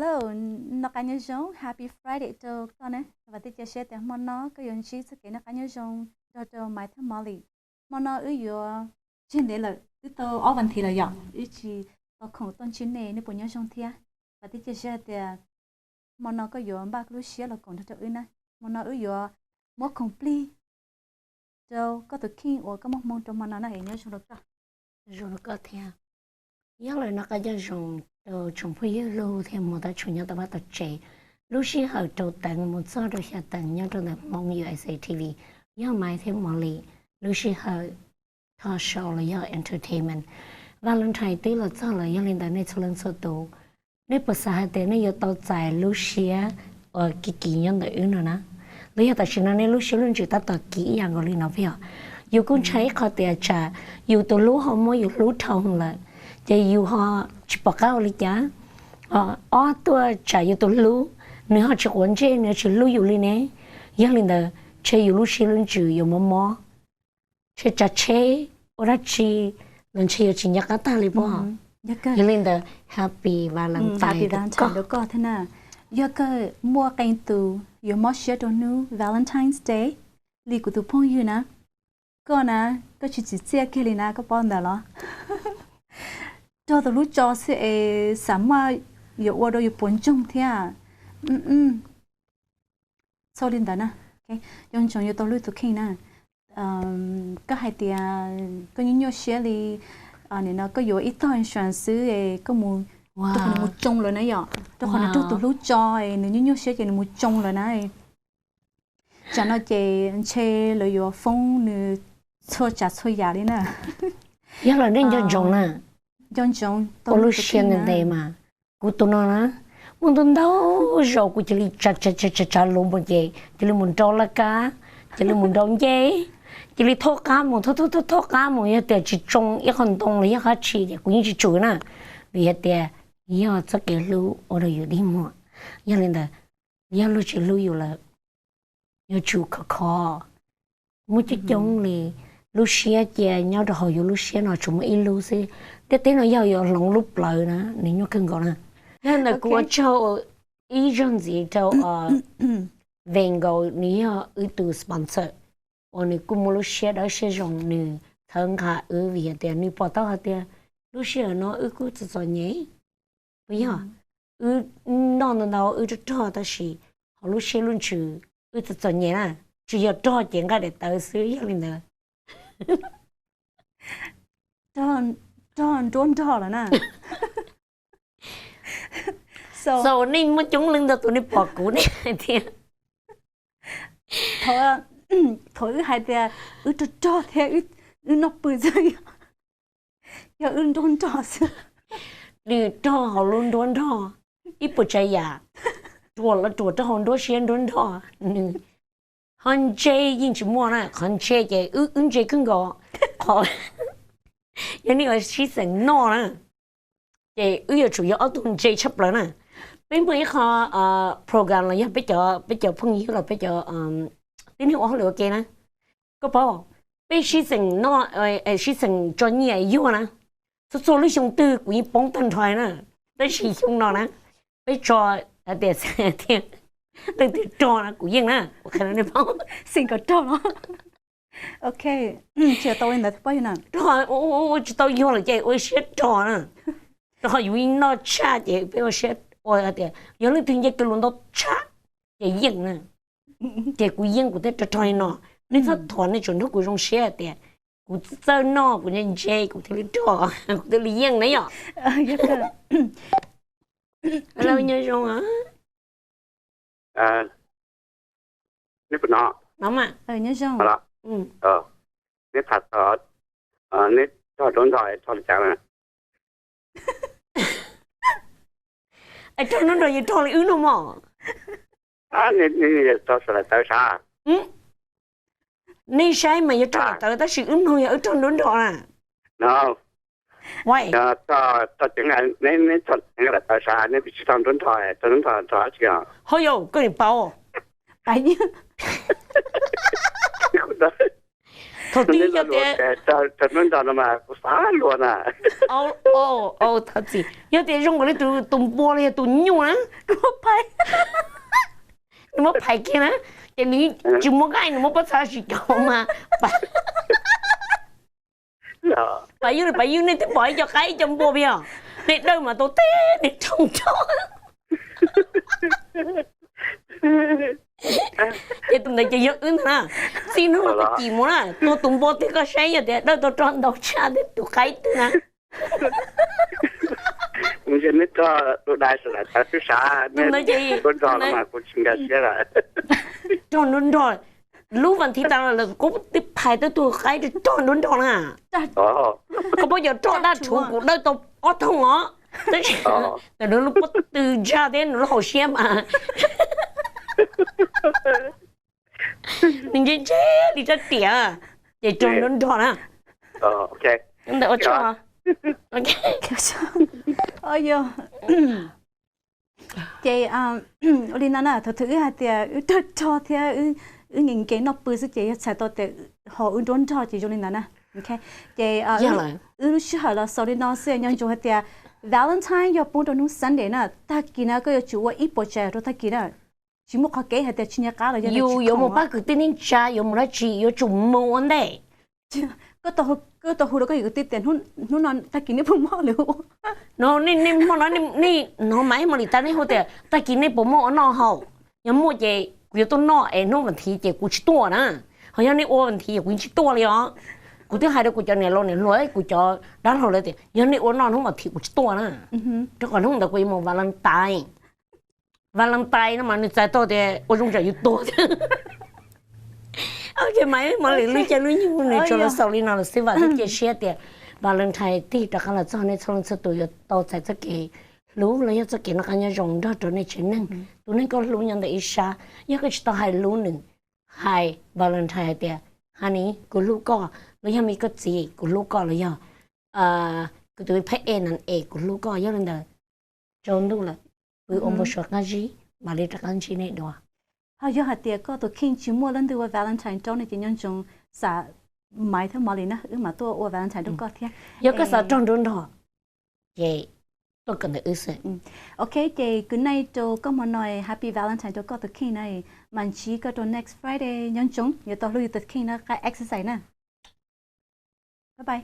Hello, noj qab nyob zoo, Happy Friday rau koj na. Vam thiab cia siab tias hmo no koj yuav ntsib txoj kev noj qab nyob zoo nrog rau Maiv thiab Molly. Hmo no wb yuav tseg ntev lawm, twb tau ob vas thiv lawm yom, wb tsis tau khoom tuaj ntsib nej, nej puas nyob zoo thiab? Vam thiab cia siab tias hmo no koj yuav npaj koj lub siab los koom nrog rau wb na. Hmo no wb yuav muab khoom plig rau koj tus kheej uas koj muaj hmoo rau hmo no na, es nyob zoo rau koj. Zoo rau koj thiab. Yog lawm noj qab nyob zoo rau tsoom phooj ywg hlub thiab hmov tshua nyob tau vaj tau tsev. Lub sij hawm rau teev mus txog rau xya teev nyob rau ntawm Hmoob U S A T V, yog Maiv thiab Molly lub sij hawm talk show los yog entertainment. Valentine twb los txog lawm, yog li ntawd nej txhua leej txhua tus, nej puas xav hais tias nej yuav tau txais lub siab uas kim kim nyob ntawm wb no na? Los yog tam sim no nej lub siab lub ntsws tab tom kim ib yam nkaus li no peb os? Yus kuj ntshai ib qho tias tsam yus tus hlub ho muab yus hlub dhau lawm, ces yus ho tsis pom qab ua li cas. Ob tuaj tsam yus tus hlub, nws ho tsis quav ntsej, nws tsis hlub yus li ne. Yog li ntawd, ntshe yus lub siab lub ntsws yuav mob mob, ntshe tsav tsheb ua dab tsi los ntshe yuav tsis nco qab tag li pob. Yog li ntawd, Happy Valentine rau koj thiab na. Yog koj muaj qee tus yuav mob siab rau hnub Valentine's Day li kuv tus phooj ywg na, koj na, koj tsis tsim txiaj kiag li na, koj paub ntawd los? Rog tus hlub tso xwb es xam maj yuav ua rau yus puas ntsoog thiab. Txhob li ntawd na. Nco ntsoov yuav tau hlub tus kheej na. Koj hais tias koj nyuaj nyuaj siab li, nim no koj yuav ib tog insurance xwb es koj mus, rau qhov nws mus tsoo lawm na yom, rau qhov nws raug tus hlub tso es nws nyuaj nyuaj siab ces nws mus tsoo lawm na. Tsam no ces ntshe lawv yuav foob nws txhua tsav txhua yam li na. Yog lawm nej nco ntsoov na, nco ntsoov ua lub siab ntev ntev mas. Kuv tus no na, muaj ntau ntau zaus kuv cia li tsa tsa tsa tsa lus mus ces cia li mus nrau laj kab, cia li mus nrau ncej, cia li thauj qab mus, thauj thauj thauj qab mus, yog tias tsis tsoo ib qho ntoo los yog qab tsi ces kuv yeej tsis tsum na, vim hais tias yog txoj kev hlub ua rau yus dig muag. Yog li ntawd, yog luag tsis hlub yus lawm, yuav tsum khov kho. Muaj coob coob li, lub siab cia nyob rau hauv yus lub siab no tsuas muaj ib lub xwb. Ntiaj teb no yog yuav hloov lub plawv na, nws nyuaj kawg nkaus na. Yog ntawm kuv ua tsaug ib zaug ntxiv rau Vengo, nws yog wb tus sponsor uas nws kuj muaj lub siab dawb siab zoo, nws txhawb nqa wb vim hais tias nws pom tau hais tias lub sij hawm no wb kuj txom txom nyem. Puas yog? Wb noj ntau ntau, wb rog rog, tab sis hauv lub siab lub ntsws wb txom txom nyem na, tsuas yog rog ces nqa daim tawv xwb. Yog li ntawd, rog nruab nrog lawm na. So nej muaj coob leej ntau tus nej pom kuv nej hais tias, thaum wb hais tias wb rog rog thiab wb noj pw xwb, yog wb nruab nrog xwb. Nws rog hauv lub nruab nrog, ib puas tsav yam ruam los ruam rau hauv nruab siab nruab nrog. Nws ho ntse yeej tsis muaj na, qhov ntse ces wb, wb ntse kawg nkaus. Qhov yog nej ua sib xeem noj na, ces wb yuav tsum yog ob tug ntse tshaj plaws na. Peb muaj ib qho program los yog peb cov, peb cov phooj ywg los peb cov tib neeg ua hauj lwm ua ke na, koj paub, peb sib xeem noj, sib xeem tso nyiaj yuag na. Txhua txhua lub xyoo twg kuv yeej poob tag nrho na, tab sis xyoo no na, peb tso hais tias thiab leej twg rog na kuv yeej na, kuv qhia rau nej paub. Xeem kom rog los. Ok, tsis tau li ntawd thiab pob yog na. Rog, ua tsis tau yuag lawm ces ua siab rog na. Rau qhov yus yeej noj tshaj ces peb ua siab ua hais tias yog leej twg nce kws lus ntau tshaj ces yeej na. Ces kuv yeej, kuv thiaj rog rog li no. Nej txhob thuam, nej tsuas nrog kuv zoo siab hais tias kuv txawj noj, kuv ntse ntse kuv thiaj li rog, kuv thiaj li yeej na yom. Nyob zoo. Neb puas hnov? Neb tham, neb rog nruab nrog, rog li cas na? Es rog nruab nrog yus rog li wb no mog. Rog sawv daws tawv sav. Nej saib mas yog rog tawv, tab sis wb mloog yog wb rog nruab nrog na. Rog ceev, neb rog ceev tawv sav, neb tsis rog nruab nrog, rog nruab nrog rog dab tsi os? Ho yog koj niam paub. Thaum twg yog tias, thaum nruab nrog no mas kuv xav luag na. Thov txim, yog tias zoo nkaus li tus npua los yog tus nyuj na, nws muab phais kiag na, ces nws tsis muaj nqaij, nws muab pob txha tsis kaus mas. Pab Yus, Pab Yus, nej twb pom ib co qaib ib co npua peb os, nej dawj mas tau teb nej rooj nrog. Ces tus ntawd ces yog wb ntag na. Txij hnub no tag kis mus na, tua tus npua twg koj saib yog tias dawj tau rog ntau tshaj thiab tus qaib twg na. Tus ntawd ces nruab nrog no mas kuv tsis nkag siab lawm. Rog nruab nrog, lub vas thiv tas los lawm kuv twb phais tau tus qaib rog nruab nrog na. Koj paub cov roj daj rhuv kuv dawj tau ob thooj os. Tab sis tam lub pob tw ntsa thiab nws lub hauv siab mas nws ntse ntse li rab riam, ces rog nruab nrog na. Ntawd ua tsaug. Ces ua li no na, thaum twg wb hais tias wb rog rog thiab wb nkees nkees noj pw xwb ces yog txhais tau tias ho wb nruab nrog ces zoo li ntawd na. Ces wb lub sij hawm los xaus li no xwb, nco ntsoov hais tias Valentine yog poob rau hnub Sunday na, tag kis na koj yuav tsum ua ib puas tsav rau tag kis na. Tsis muaj qhov kev hais tias tsis nco qab los yog yus yuav mus pab kwv tij neej tsa, yuav mus dab tsi yuav tsum mus ua ntej. Koj tau hu rau koj cov kwv tij tias hnub no tag kis nej puas muaj hauj lwm ua? No nej muaj no, nej hnov Maiv Mos Lis tas nej hu tias tag kis nej puas muaj ua noj haus. Yog muaj ces kuv yuav tuaj noj es hnub vas thiv ces kuv tsis tuaj na. Ho yog nej ua vas thiv ces kuv yeej tsis tuaj li os. Kuv twb hais rau kuv cov niam laus niam hluas, kuv cov dab laug lawv tias yog nej ua noj hnub vas thiv kuv tsis tuaj na, rau qhov hnub ntawd kuv yuav mus Valentine. Valentine no mas nws txais tau tias ua zoo tsam yus tuag thiab. Maiv Mos Lis lub caij lub nyoog nws tsuas los xaus li no lawm xwb, vam thiab cia siab tias Valentine tig rov qab los txog nej txhua leej txhua tus yuav tau txais txoj kev hlub los yog txoj kev noj qab nyob zoo nrog rau nej tsev neeg. Tus neeg koj hlub nyob ntawm ib sab, yog koj tsis tau hais lub nws, hais Valentine hais tias honey kuv hlub koj, los yog me koj txiv kuv hlub koj, los yog kuv tus me phab ej na es kuv hlub koj. Yog li ntawd, tsaus ntuj lawm, pw ua npau suav qab zib, mam li rov qab ntsib nej dua. Ho yog hais tias koj tus kheej tsis muaj leej twg ua Valentine rau no ces nco ntsoov xam Maiv thiab Mos Lis na, wb mam tuaj ua Valentine rau koj thiab. Yog koj xav rog nruab nrog ces tuaj kawm ntawm wb xwb. Ok, ces good night rau koj hmo no, happy Valentine rau koj tus kheej na, mam ntsib koj rau next Friday, nco ntsoov yuav tau hlub yus tus kheej na, qab exercise na. Bye bye.